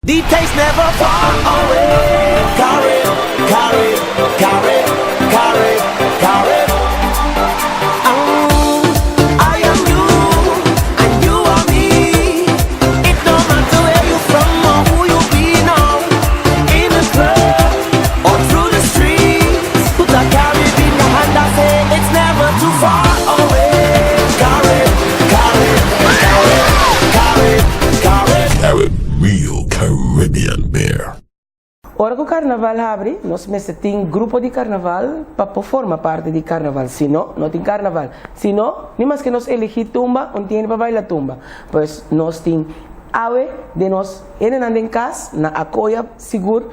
The taste never far away. Carib, Carib, Carib, Carib, Carib. Oh, I am you, and you are me. It don't matter where you from or who you be now. In the club or through the streets. Put a Carib in your hand and say it's never too far away. Carib, Carib, Carib, Carib, Carib. Carib Real Caribbean Beer. Ora ku karnaval habri, nos mester tin grupo di karnaval pa por forma parti di karnaval. Si no, no tin karnaval. Si no, ni maske nos eligí tumba, un tin hende pa baila tumba. Pues nos tin awe den nos hendenan den kas na akoya sigur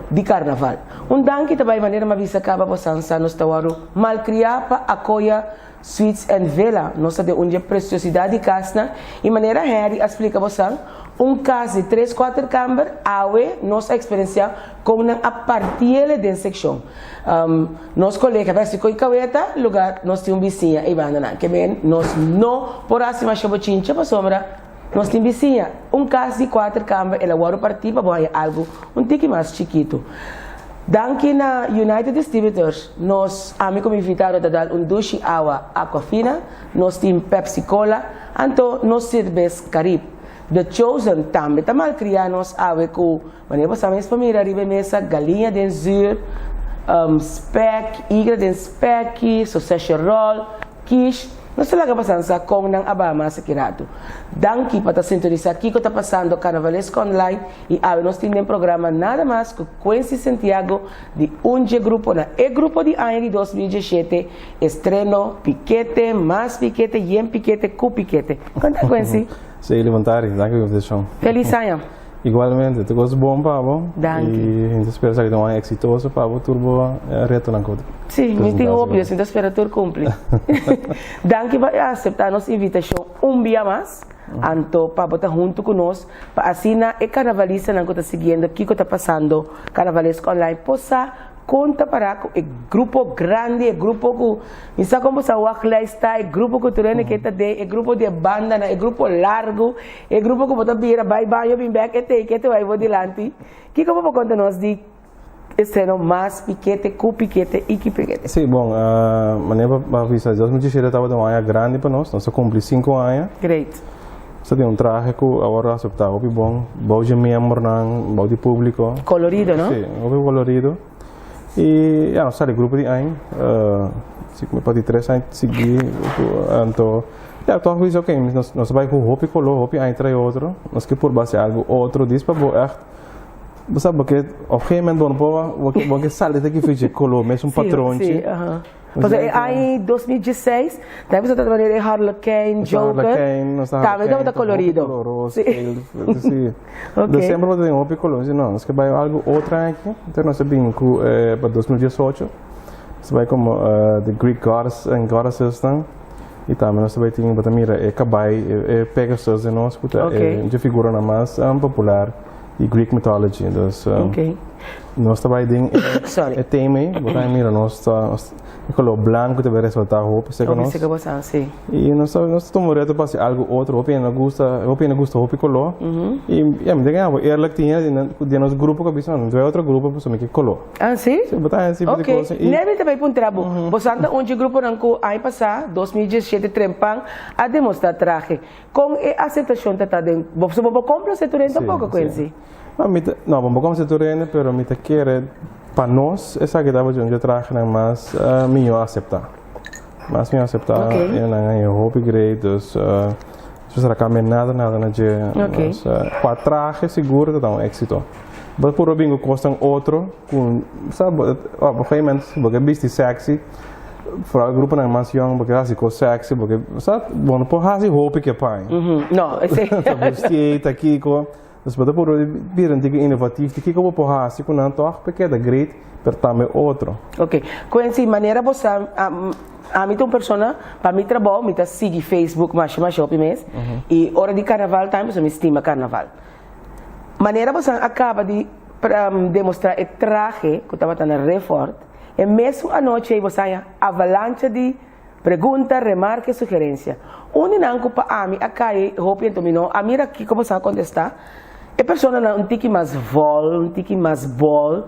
di karnaval. Un danki ta bai manera mi a bisa kaba bo sansa nos ta wòrdu malkriá pa akoya Suites and Villa. Nos ta den un dje preciosidat di kasnan i manera Henry a splika bosan, un kas di tres kuater kamber, awe nos a eksperensiá kon nan a partiele den sekshon. Nos kolega bèsti koi kaweta lugá nos tin un bisiña ei banda nan. Ke men nos no por hasi masha bochincha pasobra nos tin bisiña. Un kas di kuater kamber el a wòrdu partí pa bo haña algu un tiki mas chikitu. Danki na United Distributors, nos ami ku mi invitado ta dal un dushi awa Aquafina, nos tin Pepsi Cola, anto nos sirbes Carib. The Chosen tambe ta malkriá nos awe ku, manera bo sa mes por mira riba e mesa, galiña den zuur, spek, igra den speki, sosesje ròl, Kish, nos ta laga pasan sa kon nan a baha mas aki ratu. Danki pa ta sintonisa kiko ta pasando Carnavalesco Online y awe nos tin den programa nada mas ku Quincy Santiago di un dje grupo na e grupo di aña di 2017, estreno, pikete, mas pikete, yen pikete ku pikete. Kon ta Quincy? Sí, Lemontari, danki pa invitacion. Feliz aña. Igualmente, tur cos bon pa bo. Danki. Y mi ta spera esaki ta un aña exitoso pa bo, tur bo retonan cu Sí, mi tin hopi, dus mi ta spera tur cumpli. Danki pa acepta nos invitacion un bia mas, anto pa bo ta hunto cu nos, pa asina e carnavalistanan cu ta siguiendo kico ta pasando Carnavalesco Online por sa Kon ta pará ku e grupo grandi, e grupo ku mi sa kon bo sa wachtlijst ta, e grupo ku tur hende ke ta den, e grupo di e bandanan, e grupo largu, e grupo ku bo ta bira bai baño bin bèk e tei ke te bai bo dilanti. Kiko bo por konta nos di estreno Mas Pikete, Ku Pikete i Ki Pikete? Sí, bon, manera bo a bisa, 2017 tabata un aña grandi pa nos, nos a kumpli sinku aña. Great. Nos ta tin un trahe ku awor a aseptá hopi bon bou dje miembronan, bou di públiko. Kolorido, no? Sí, hopi kolorido. I ya, nos sali grupo di aña, si ku mi por di tres aña sigui, anto ya tòg bisa oke, nos nos ta bai ku hopi koló, hopi aña tras otro, nos ke purba hasi algu otro dis pa bo ègt, bo sa bo ke op gegeven moment bo no por, bo ke sali di aki for dje koló, mesun patronchi. Sí, sí. Pasobra e aña 2016, tambe boso ta manera e Harlekijn, Joker, tambe tabata kolorido. Sí. Ok. Semper bo ta tin hopi kolor, si no, nos ke bai algu otro aña aki, entonces nos a bin ku pa 2018, nos a bai komo the Greek gods and goddesses nan, i tambe nos ta bai tin, bo ta mira e kabai, e Pegasus den nos, ku ta e dje figuranan mas popular di Greek mythology, dus nos ta bai den e tema ei, bo ta mira nos ta e color blanco ta bai resalta hopi cerca nos. Hopi cerca boso, si. Y nos ta nos ta tuma un reto pa haci algo otro, hopi hende no gusta, hopi hende gusta hopi color. Y ya mi ta kere abo eerlijk tin hende den nos grupo cu a bisa no, mi ta bai otro grupo pasobra mi ke color. Ah, si? Si, bo ta haci Ok, cosa y Nervin ta bai puntra bo, boso ta un dje gruponan cu aña pasa, 2017, Trempan a demostra trahe. Kon e aseptashon ta ta den bo? Pasobra bo bo komplase tur hende tampoco, Quincy. No, mi ta, no, bo bo komplase tur hende, pero mi ta kere pa nos esaki tabata un dje trahenan mas mihó aseptá. Mas mihó aseptá, Ok. i nan a haña hopi great, dus nos a kambia nada nada na dje. Ok. Dus pa trahe sigur ta ta un éksito. Bo por a bin ku kosnan otro ku sa bo op un gegeven moment bo ke bisti sexy. Vooral gruponan mas yong bo ke hasi kos sexy bo ke sa bo no por hasi hopi ke paña. No, esei. Ta bustié, ta kiko. Dus bo ta por bira un tiki inovatief di kiko bo por hasi ku nan tòg pa keda great pero tambe otro. Ok. Quincy, manera bo sa ami ta un persona pa mi trabou mi ta sigui Facebook masha masha hopi mes i ora di karnaval tambe pasobra mi stima karnaval. Manera bo sa a kaba di demostra e trahe ku tabata na Refort. E mesun anochi ei bo sa haña avalancha di pregunta, remarke, sugerencia. Un di nan ku pa ami a kai hopi anto mi no a mira kiko bo sa kontestá. E personanan un tiki mas vol, un tiki mas bol,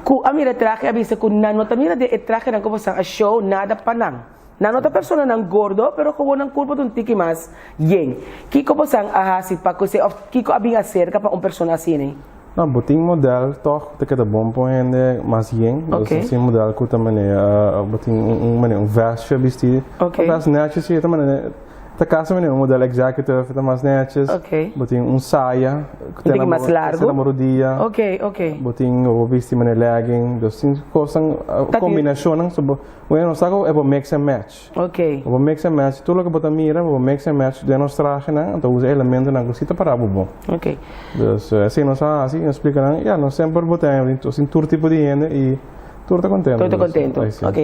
ku a mira e trahe a bisa ku nan no ta mira den e trahenan ku boso a show nada pa nan. Nan no ta personanan gordo, pero gewoon nan kurpo ta un tiki mas yen. Kiko boso a hasi pa ku esei òf kiko a bin aserka pa un persona asina? No, bo tin model tòg ku ta keda bon pa un hende mas yen. Bo tin model ku ta manera bo tin un manera un vestje bisti. Un vest nèchi si, ta manera. Ta casi manera un model executive, ta mas netjes. Ok. Bo tin un saya ku Un tiki mas largo. te na bo rodia. Ok, ok. Bo tin bo bisti manera legging. Dus tin cosnan, Ta tin- combinacionnan. So bo, bueno, nos sa cu e bo mix and match. Ok. Bo mix and match tur loke bo ta mira, bo mix and match den nos trahenan, anto usa elementonan cu si ta para bo bon. Ok. Dus asina nos a haci, nos splica nan, ya, nos semper bo tin, nos tin tur tipo di hende y tur ta contento. Tur ta Dus, contento. ai si. Ok.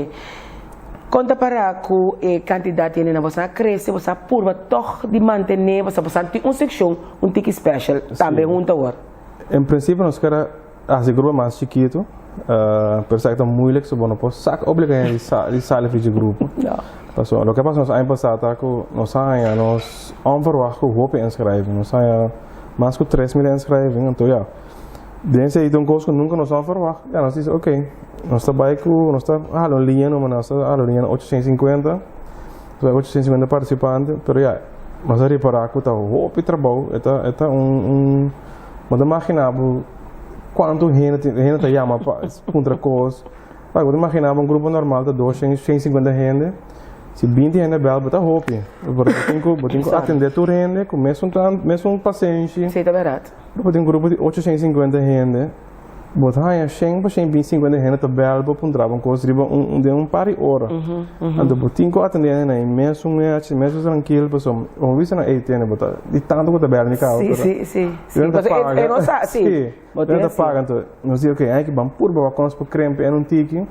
Kon ta para ku e kantidat di hende nan boso a krese, boso a purba tòg di mantené, boso boso tin un sekshon un tiki special tambe huntu awor? En prinsipio nos ker a hasi grupo mas chikitu, pero esaki ta moeilijk so bo no por sak obliga hende di sali for dje grupo. Pasobra loke a pasa nos aña pasá ta ku nos a haña nos onverwacht ku hopi inschrijving, nos a haña mas ku 3000 inschrijving, anto ya. Den esei ta un kos ku nunka nos no a ferwagt. Ya nos bisa oke, nos ta bai ku, nos ta hala un liña numa, nos ta hala un liña na 850, nos ta bai 850 partisipante, pero ya, nos a ripará ku ta hopi trabou, e ta e ta un un, bo ta imaginá bo kuantu hende tin, hende ta yama pa puntra kos. Bo ta imaginá bo un grupo normal ta 200, 150 hende, si 20 hende bèl bo ta hopi, bo tin ku bo tin ku atendé tur hende ku mesun mesun pasenshi. Sí, ta bèrdat. Bo tin un grupo di 850 hende, bo ta haña shen pa shen bin sinkuenta hende ta bèl bo puntra bo un kos riba un den un par di ora. Anto bo tin ku atendé hende nan mesun nechi, mesun trankil pasobra bo bisa nan ey tene bo ta di tantu ku ta bèl mi kaba Sí, sí, sí. Sí, Nan ta pasobra paga. e no sa, sí. Sí, Bo tin nan ta así. paga anto nos di oke aki ban purba wak nos por krempe en un tiki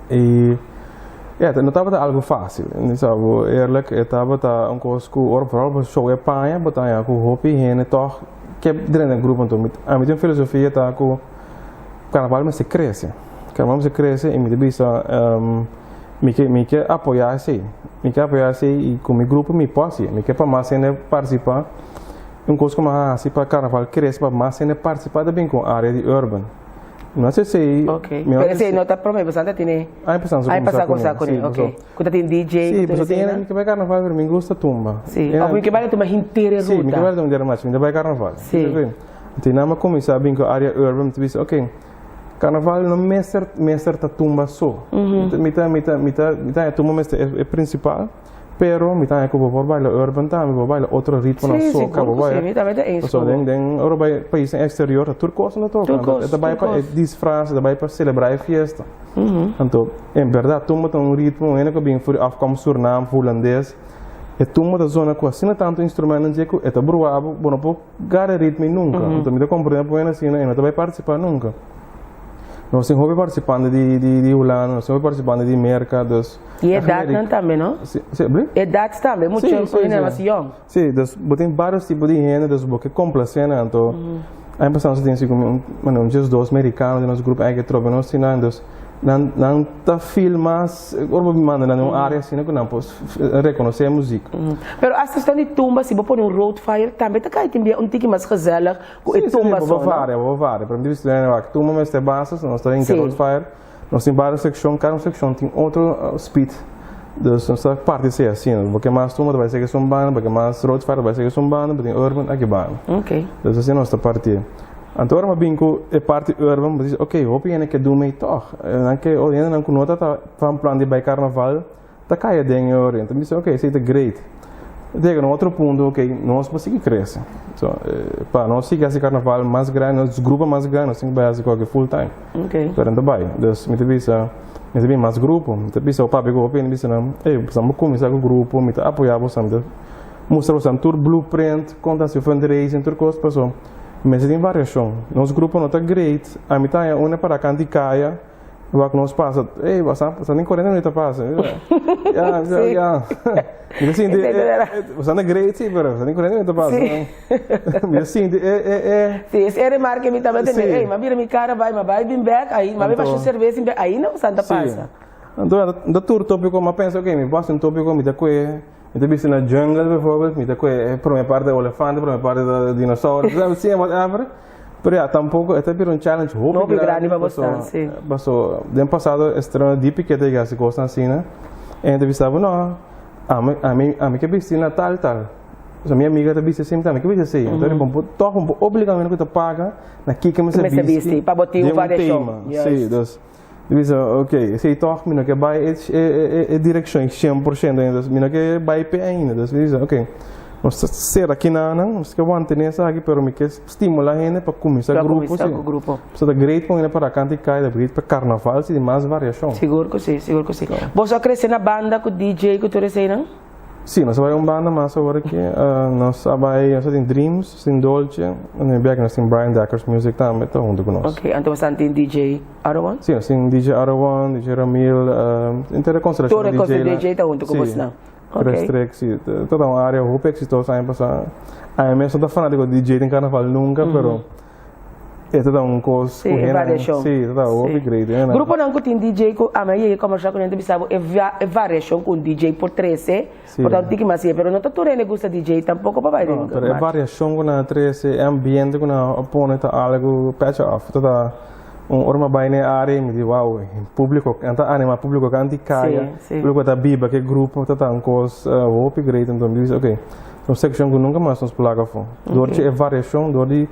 y ya no tabata algu fácil mi sa bo eerlijk e tabata un kos ku ora vooral bo show e paña bo ta haña ku hopi hende tòg ke drenta e grupo anto mi ami tin un filosofia ta ku karnaval mester krese karnaval mester krese i mi ta bisa mi ke mi ke apoyá esei mi ke apoyá esei i ku mi grupo mi por hasi mi ke pa mas hende partisipá un kos ku mi a hasi pa karnaval krese pa mas hende partisipá ta bin ku un área di urban. No sé si Ok. Pero esei no ta prome bastante tine. Aña pasá nos a Aña pasá kuminsá kuminsá kuné. kuné, ok. Ku ta tin DJ, Sí, ku pasobra tur tin esei, hende no? ke bai karnaval pero mi gusta tumba. Sí, òf mi ke bai tumba henter e Sí, mi ke ruta. bai tumba henter e marcha, mi ta bai karnaval. Sí. Anto nan a kuminsá bin ku área urban, mi ta bisa ok, karnaval no mester mester ta tumba so. Mi ta mi ta mi ta mi ta tumba mester e prinsipal. Pero mi ta haña ku bo por baila urban tambe, bo por baila otro ritmonan Sí, soca, sigur bo ku sí, baila. mi tambe ta eens ku Pasobra bo. den den ora bo bai paisnan exterior ta tur kos nan ta toka. Tur Anto kos, e ta bai tur pa e kos. disfras, e ta bai pa selebrá e fiesta. Anto en bèrdat tumba ta un ritmo, un hende ku a bin for di afkomst Surnam, Hulandes, e tumba ta zona ku asina tantu instrumentnan dje ku e ta bruá bo, bo no por gara e ritmo ei nunka. Anto mi ta komprendé por hende asina e no ta bai partisipá nunka. Nos tin hopi partisipante di di di Hulanda, nos tin hopi partisipante di Merka, dus. I edatnan tambe, no? Si, si, abri? Edat tambe, mucho Sí, sí, hende sí. mas yong. Sí, dus bo tin varios tipo di hende, dus bo ke komplase nan, anto aña pasá nos a tin así como un, bueno, un diesdos merikano den nos grupo, ei ke trope nos tin nan, dus nan nan ta feel mas, ora bo manda nan den un área asina ku nan por rekonosé e muzik. Pero asta esnan di tumba, si bo pone un road fire tambe ta kai tin bia un tiki mas gezellig ku e Sí, sí, tumba bo so, por no? varia, bo por varia, pero mi ta bisa den wak tumba mester basa, so nos ta hinka Sí. road fire. Nos tin varios seccion, cada un seccion tin otro speed. Dus nos ta parti esei asina. Bo ke mas tumba ta bai segi esun banda, bo ke mas road fire ta bai segi esun banda, bo tin urban aki banda. Ok. Dus asina nos ta parti. Anto ora mi a bin ku e parti urban, mi bisa ok, hopi hende ke dun mei tog. Nan ke, oh hendenan ku no ta ta van plan di bai karnaval, Ta kai aden e ora. Enton mi bisa, ok, esei ta great. Ta yega na un otro punto, ok, nos por sigui krese. So, pa nos sigui hasi karnaval mas grandi, nos grupo mas grandi, nos tin ku bai hasi koke full time. Ok. Pero no ta bai. Dus mi ta bisa, mi ta bin mas grupo. Mi ta bisa bo papia ku hopi hende, mi bisa nan, ey, boso por kuminsá ku grupo, mi ta apoyá boso, mi ta mustra boso tur blueprint, kon ta hasi fundraising, tur kos, paso mester tin variashon. Nos grupo no ta great, ami ta haña un para kanti kaya. Wak nos pasa, ey, basa, basa tin 40 minuut ta pasa. Ja, ja, ja. Mi ta sinti, basa na great sí, pero basa tin 40 minuut ta pasa. Mi ta sinti, e, e, e. Sí, es e remarke mi tambe tene, ey, m'a bira mi cara bai, m'a bai bin bek, ahí, m'a bai basha cerveza in bek, ahí no basa ta pasa. Anto, da tur tópico, m'a pensa, ok, mi basa un tópico, mi ta kue. Mi ta bisti na jungle bijvoorbeeld, mi ta koe e prome parti olefante, prome parti ta dinosaurio, si, whatever. Pero ja, tampoco, e ta bira un challenge hopi Hopi grandi pa bo staan, si. Paso, den pasado estreno di Pikete ku hasi kos asina, en ta bisa no, ami ke bisti na tal tal. So, mi amiga ta bisti asina, ami ke bisti asina. Anto, bon, toch un obligamente ku ta paga na kiko mi Mi bisti. Bisti, pa bo tin un Den variashon. tema. Si, dus, bisa, ok, si toch mi no ke bai e direkshon 100% ainda, dus mi no ke bai pe ainda, dus mi bisa, ok, nos ta sera aki na nos ke mantené esaki, pero mi ke stimulá hende pa kuminsá Pa grupo, kuminsá si. ku grupo. So, ta great pa hende para kanta i kai, ta great pa karnaval, si, mas variashon. Sigur ku si, sigur ku si. Bo a krese na banda ku DJ ku tur esei, no? Si, nos a bai un banda mas awor aki. Nos a bai, nos tin Dreams, tin Dolce, i bek nos tin Brian Deckers Music tambe, ta huntu ku nos. Ok, anto bo tin DJ Other One? Si, nos tin DJ Other One, DJ Ramil, entero konstelashon Tur DJ. Konstelashon DJ ta huntu ku bo, no? Ok. Restrict, si. Tur un área hopi eksitoso aña pasá. Ami mes no ta fanátiko di DJ den karnaval nunka, pero e ta un kos Si, e variashon. Si, ta hopi great. Gruponan ku tin DJ ku ami yega komersá ku nan bisa bo e variashon ku un DJ por trese, por tantu tiki mas, pero no ta tur hende gusta DJ tampoko pa bai No, den pero e variashon ku nan trese, e ambiente ku nan pone ta algu petje af. Ta un ora mi bai na e área mi di wow, públiko, ta anima públiko kanta i kaya, públiko ta biba ku e grupo, ta un kos hopi great. Anto mi bisa, ok, un sekshon ku nunka mas nos por laga afó. Dor di e variashon, dor di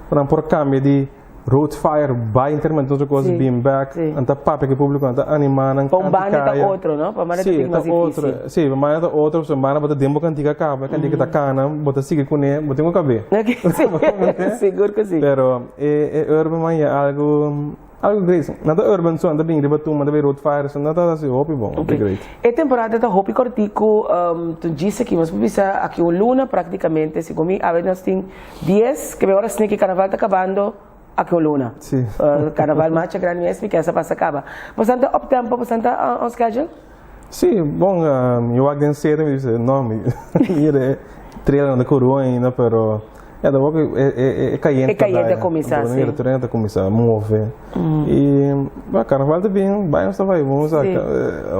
ku nan por kambia di Road Fire bai intermente otro kos bin back, nan ta papia ku e públiko, nan ta animá nan Pa un kanta banda ta kaya. otro, no? Pa un banda ta Si, tin ta mas otro. difísil. Si, pa un banda ta otro, pa un banda bo ta den bo kantika kaba, e kantika ta kana, bo ta sigui kuné, bo tin ku kab'é. Ok, si, sigur ku si. Pero e urban man ya algu great. Nan ta urban so, nan ta bin riba tumba, nan ta bin Road Fire, so nan ta hasi hopi bon, hopi great. E temporada ta hopi kòrtiku, tu djis aki, nos por bisa aki un luna práktikamente, segun mi, awe nos tin 10, ke ora sneaky karnaval ta kabando aki un luna. Karnaval masha grandi mes, mi ke sa pasa kaba. Bo ta op tempo, bo ta on schedule? Si, bon, mi wak den serie, mi bisa, no, mi mira trailer no ta kuru ainda, pero ja, ta hopi e kayente E kayente a kuminsá, si. Mira, trailer ta kuminsá move. I, bueno, karnaval ta bin, bai nos ta bai, bon, sa,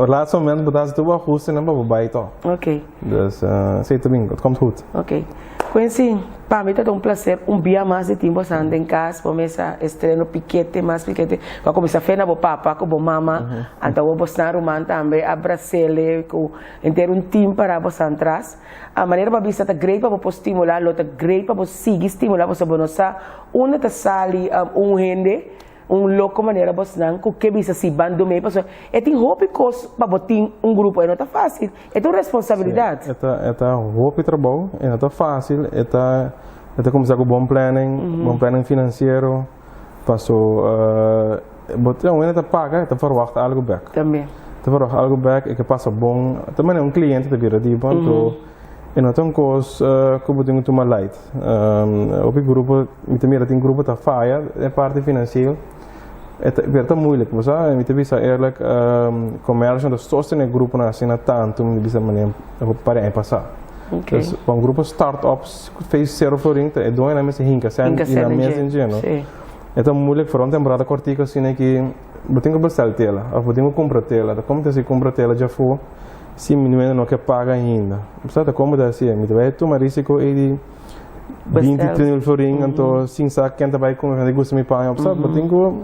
laatste momento bo ta hasi tur bo ahustenan pa bo bai tòg. Dus, si, ta bin, het komt goed. Ok. Quincy, pa mi ta un plaser un bia mas di tin bo den kas, bo mesa estreno Pikete, mas Pikete. Pa kuminsá fe na bo papa ku bo mama, anto bo bosnan ruman tambe a brasele ku entero un team para bo atras. A manera pa bisa ta great pa bo por stimulá, lo ta great pa bo sigui stimulá, bo no sa unda ta sali un hende, un loko manera bosnan ku ke bisa si ban do mee paso e tin hopi kos pa bo tin un grupo, e no ta fásil, e ta un responsabilidat. E ta hopi trabou, e no ta fásil, e ta kuminsá ku bon planning finansiero, paso bo ta un ta paga, ta verwacht algu back. Tambe. Ta verwacht algu back, e ke pasa bon, tambe un kliente ta bira di bo, anto e no ta un kos ku bo tin ku tuma light. Hopi grupo, mi ta mira tin grupo ta faya e parti finansiero. E ta ta moeilijk, bo sa, mi ta bisa eerlijk, komersio no ta sostené gruponan asina tantu, mi ta bisa manera pa aña pasá. Dus pa un grupo start-ups, face zero florin, ta e doñonan mester hinka sèn Hinka i sèn nan den mes dje, den dje, no? Si. E ta moeilijk voor un temporada kòrtiku asina ku bo tin ku bestel tela, òf bo tin ku kumpra tela. Ta kon ta hasi kumpra tela djafó si mi no ke paga ainda? Bo sa ta kon bo ta hasi? Mi ta bai tuma risiko ei di 20, Bestel. 30 mil florin, anto sin sa ken ta bai kumpra, ken ta gusta mi paña. Bo sa, bo tin ku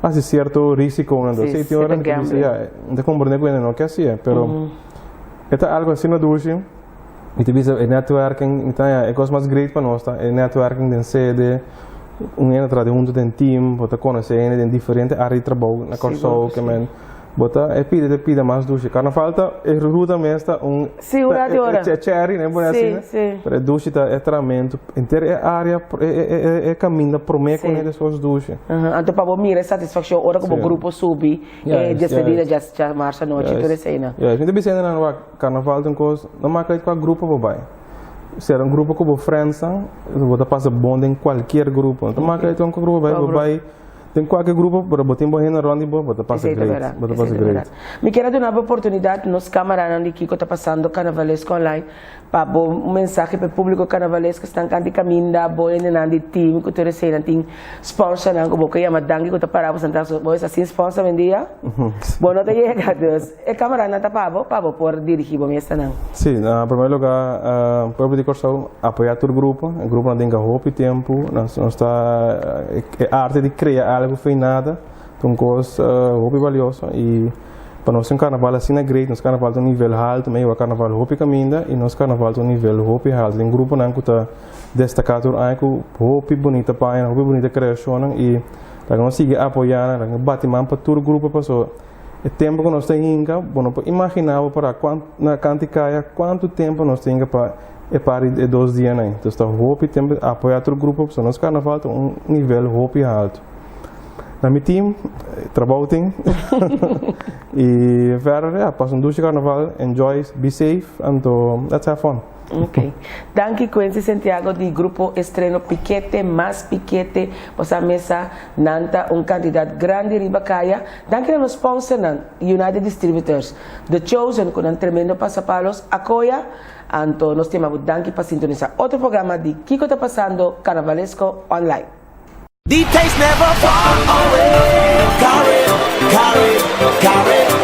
hasi sierto risikonan. Si, Si, tin ora sierto mi ta bisa, gambling. Ja, mi ta komprendé ku hende no ke hasié, pero e ta algu asina dushi. Mi ta bisa e netwerking, mi ta ja, e kos mas great pa nos ta e netwerking den sede, un hende traha huntu den team, bo ta konosé hende den diferente área di trabou na Kòrsou, ke men bo ta e pida te pida mas dushi. Karnaval ta e ruta mes ta un Si, un rato ora. e cherry, ne pone asina. Pero e dushi ta e tramentu henter e área e kaminda promé ku hende despues dushi. Anto pa bo mira e satisfakshon ora ku bo grupo subi e despedida djamars anochi tur esei. Juist. Mi ta bisa hendenan wak karnaval ta un kos, no maak uit kua grupo bo bai. Sera un grupo ku bo friends nan, bo ta pasa bon den kualkier grupo. No ta maak uit kua grupo bo bai, bo bai. Den kualke grupo, pero bo tin bo hende rònt di bo, bo ta pasa great. Bo ta pasa great. Mi kier a duna bo oportunidat nos kamaranan di Kiko Ta Pasando Karnavalesko Online pa bo un mensahe pa e públiko karnavalesko esnan kanti kaminda, bo hendenan di team ku tur eseinan tin sponsornan ku bo ke yama danki ku ta para bo santa bo esta sin sponsor awendia bo no ta yega dus e kamaranan ta pa bo pa bo por dirigí bo mestanan. Sí, na primer lugar pueblo di Kòrsou apoyá tur grupo, e gruponan tin hopi tempu, nos nos ta e arte di krea algu fin nada ta un kos hopi balioso i pa nos tin un karnaval asina great, nos karnaval ta un nivel haltu, mi a hiba karnaval hopi kaminda i nos karnaval ta un nivel hopi haltu, tin gruponan ku ta destaká tur aña ku hopi bunita paña, hopi bunita kreashonnan i laga nos sigui apoyá nan, laga nos bati man pa tur grupo pasobra E tempu ku nos ta hinka, bo no por imaginá bo para kuant na kanti kaya kuantu tempu nos ta hinka pa e par di e dos dianan ei. Entonces ta hopi tempu apoyá tur grupo pasobra nos karnaval ta un nivel hopi haltu. Na mi team, trabou tin i verder ya, pasa un dushi karnaval, enjoy, be safe, anto let's have fun. Ok. Danki Quincy Santiago di Grupo Estreno Pikete Mas Pikete Bosa mesa nan ta un kantidat grandi riba kaya. Danki na nos sponsornan, United Distributors, The Chosen ku nan tremendo pasapalos, Akoya. Anto nos ta yama bo danki pa sintonisa otro programa di Kiko Ta Pasando Carnavalesko Online. The taste never far away. Carib, Carib, Carib.